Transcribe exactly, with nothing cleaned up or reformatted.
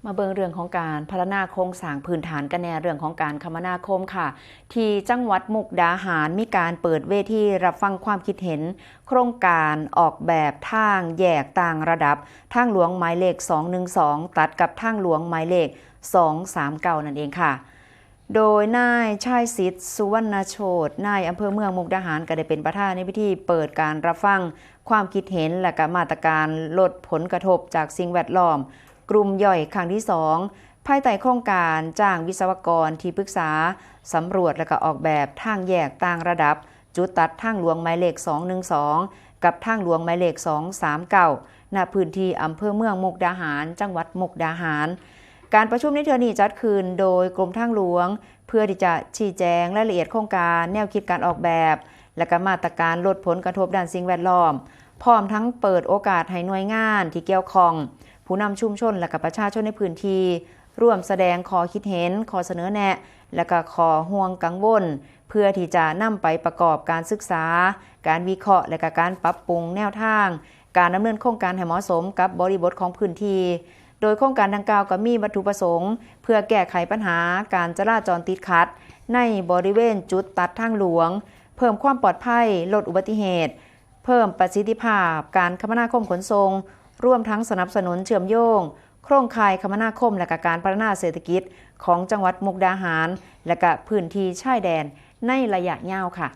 มาเบิ่งเรื่องของการพัฒนาโครงสร้างพื้นฐานกันแน่ เรื่องของการคมนาคมค่ะ ที่จังหวัดมุกดาหารมีการเปิดเวทีรับฟังความคิดเห็น โครงการออกแบบทางแยกต่างระดับ ทางหลวงหมายเลข สองหนึ่งสอง ตัดกับทางหลวงหมายเลข สองสามเก้า นั่นเองค่ะ โดยนายชัยสิทธิ์ สุวรรณโชต นายอำเภอเมืองมุกดาหาร ก็ได้เป็นประธานในพิธีเปิดการรับฟังความคิดเห็น และก็มาตรการลดผลกระทบจากสิ่งแวดล้อม กลุ่มย่อยครั้งที่สอง ภายใต้โครงการจ้างวิศวกรที่ปรึกษาสำรวจและก็ออกแบบทางแยกต่างระดับ จุดตัดทางหลวงหมายเลข สองหนึ่งสอง กับทางหลวงหมายเลข สองสามเก้า ณ พื้นที่อำเภอเมืองมุกดาหาร จังหวัดมุกดาหาร การประชุมในเทื่อนี้จัดขึ้นโดยกรมทางหลวง เพื่อที่จะชี้แจงรายละเอียดโครงการ แนวคิดการออกแบบ และก็มาตรการลดผลกระทบด้านสิ่งแวดล้อม พร้อมทั้งเปิดโอกาสให้หน่วยงานที่เกี่ยวข้อง ผู้นำชุมชน และก็ประชาชนในพื้นที่ ร่วมแสดงข้อคิดเห็น ข้อเสนอแนะ และก็ข้อห่วงกังวล เพื่อที่จะนำไปประกอบการศึกษา การวิเคราะห์ และก็การปรับปรุงแนวทาง การดำเนินโครงการให้เหมาะสมกับบริบทของพื้นที่ โดยโครงการดังกล่าวก็มีวัตถุประสงค์ เพื่อแก้ไขปัญหาการจราจรติดขัด ในบริเวณจุดตัดทางหลวง เพิ่มความปลอดภัย ลดอุบัติเหตุ เพิ่มประสิทธิภาพการคมนาคมขนส่ง รวมทั้งสนับสนุนเชื่อมโยง โครงข่ายคมนาคม และก็การพัฒนาเศรษฐกิจของจังหวัดมุกดาหาร และก็พื้นที่ชายแดนในระยะยาวค่ะ